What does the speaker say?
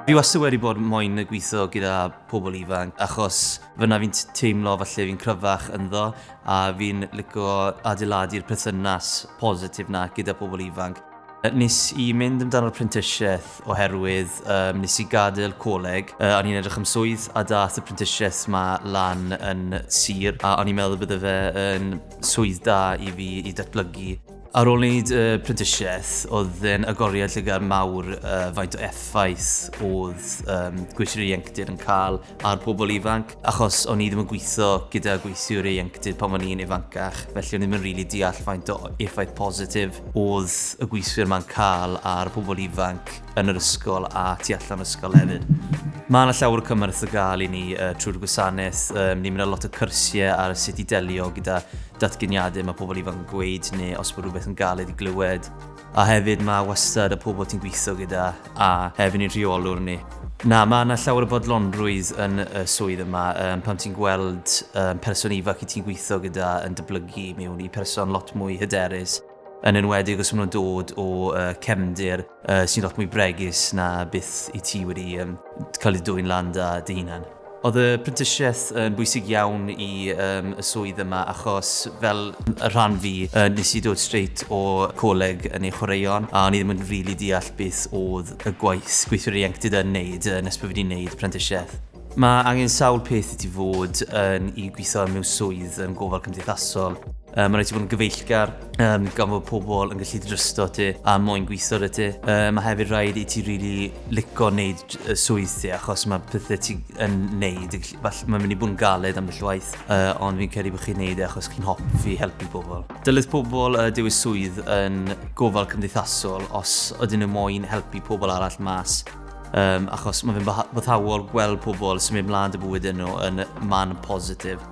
Fi wastad wedi bod moyn gweithio gyda pobl ifanc achos fyna fi'n teimlo falle fi'n cryfach ynddo a fi'n licio adeiladu'r perthynas positif na gyda pobl ifanc. Nes i mynd amdano'r prentisiaeth oherwydd nes i gadael coleg, o'n i'n edrych am swydd a dath y prentisiaeth ma lan yn sir a o'n i'n meddwl bydde fe yn swydd da i fi i datblygu. Ar ôl wneud y prentisiaeth, oedd e'n agoriad llygad mawr faint o effaith oedd gweithwyr ieuenctid yn cael ar pobl ifanc, achos o'n i ddim yn gweithio gyda gweithiwr ieuenctid pan o'n i'n ifancach, felly o'n i ddim yn rili deall faint o effaith positif oedd y gweithwyr ma'n cael ar pobl ifanc yn yr ysgol a tu allan yr ysgol hefyd. Mae yna llawer o cymorth o gael i ni trwy'r gwasanaeth. Ni'n mynd ar lot o cyrsiau ar sut i delio gyda datganiadau mae pobl ifanc yn gweud neu os bod rhywbeth yn galed i glywed. A hefyd mae wastad y pobl ti'n gweithio gyda a hefyd ni'n rheolwr ni. Na, mae yna llawer o bodlonrwydd yn y swydd yma pan ti'n gweld person ifanc i ti'n gweithio gyda yn dyblygu mewn i person lot mwy hyderus, yn enwedig os maen nhw'n dod o cefndir sy'n lot mwy bregus na beth i ti wedi cael ei dwyn lan da dy hunan. Oedd y prentisiaeth yn bwysig iawn i y swydd yma achos fel y rhan fi, nes i dod straight o coleg yn ei chwaraeon a o'n i ddim yn rili deall beth oedd y gwaith gweithwyr ieuenctid yn neud nes bod fi wedi neud prentisiaeth. Mae angen sawl peth i ti fod yn i gweithio mewn swydd yn gofal cymdeithasol. Mae rhaid ti bod yn gyfeillgar, gan fod pobl yn gallu drysto ti a moyn gweithio 'da ti. Mae hefyd rhaid i ti rili lico wneud y swydd ti achos mae pethau ti yn neud, falle mae'n mynd i bod yn galed ambell waith, ond fi'n credu bod chi'n neud e achos chi'n hoffi helpu pobl. Dylid pobl dewis swydd yn gofal cymdeithasol os ydyn nhw moyn helpu pobl arall mas, achos mae fe'n boddhaol gweld pobl symud mlaen 'da bywydau nhw yn man positif.